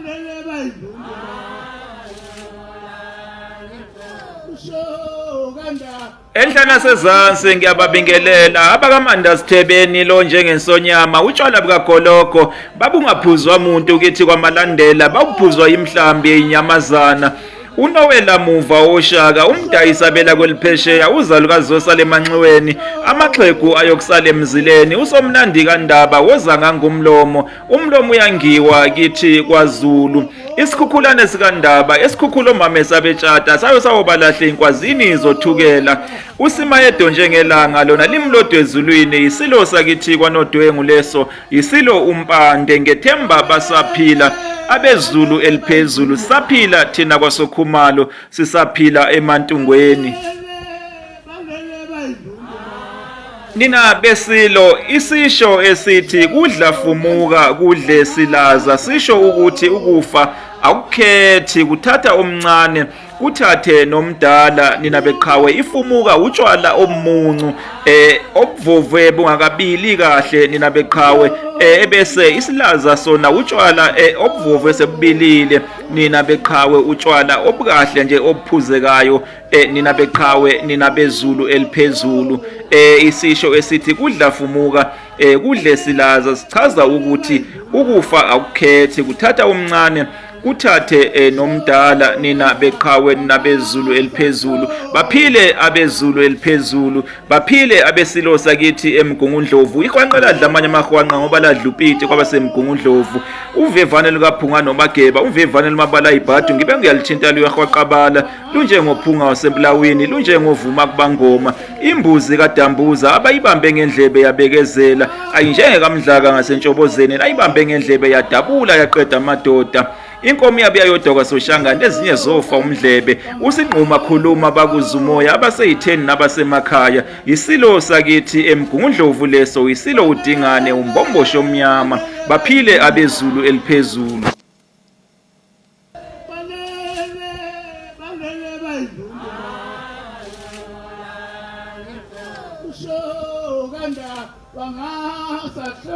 Bangene bayidlule. Enhla nasezansi ngiyababingelela abakamanda sithebeni lo njengensonyama utshwala bukagologo babungaphuzwa muntu kithi kwamalandela bawuphuzwa imhlambi yenyamazana unowela muva oshaka umdayisabela kweliphesheya uzalukazosa lemanxiweni amaxhegu ayokusala emzileni usomnandi kandaba woza ngangumlomo umlomo uyangiwa kithi kwaZulu isikhukhulane sikandaba esikhukhula omame sabetshata sayo sawobalahle inkwazini zothukela usimayedo njengelanga lona limlodwe ezulwini isilo sakithi kwanodwengu leso isilo umpande ngethemba basaphila abezulu eliphezulu saphila thina kwasokhumalo sisaphila emantungweni. Nina besilo isisho esithi kudla fumuka kudle silaza sisho ukuthi ukufa akukhethi kuthatha omncane kuthathe nomdala. Nina beqhawe ifumuka utshwala obumuncu obuvovwe bungakabili kahle nina beqhawe, ebese isilaza sona utshwala obuvovwe sebubilile nina beqhawe, utshwala obukahle nje obuphuzekayo nina beqhawe, nina bezulu eliphezulu. Isisho esithi kudla fumuka kudle silaza sichaza ukuthi ukufa akukhethi kuthatha omncane kuthathe nomdala. Nina beqhawe, nina bezulu eliphezulu, baphile abezulu eliphezulu, baphile abesilo sakithi eMgungundlovu. Ihwanqa ladla amanye amahwanqa ngoba ladla upiti kwabaseMgungundlovu. Uvevane lukaphunga nomageba, uvevane lumabala ibhadu ngibe ngiyalithinta luyahwaqabala lunjengophunga wasebulawini, lunjengovuma kubangoma. Imbuzi kadambuza abayibambe ngendlebe yabekezela ayinjengekamdlaka ngasentshobozeni, ayibambe ngendlebe yadabula yaqeda amadoda. Inkomo yabuya yodwa kwaSoshangane, ezinye zofa umdlebe. Usinquma khuluma bakuzumoya abaseyitheni nabasemakhaya. Isilo sakithi eMgungundlovu leso, isilo uDingane umbombosho omnyama. Baphile abezulu eliphezulu. Bangene bayidlule. Usho kanda bangasahle.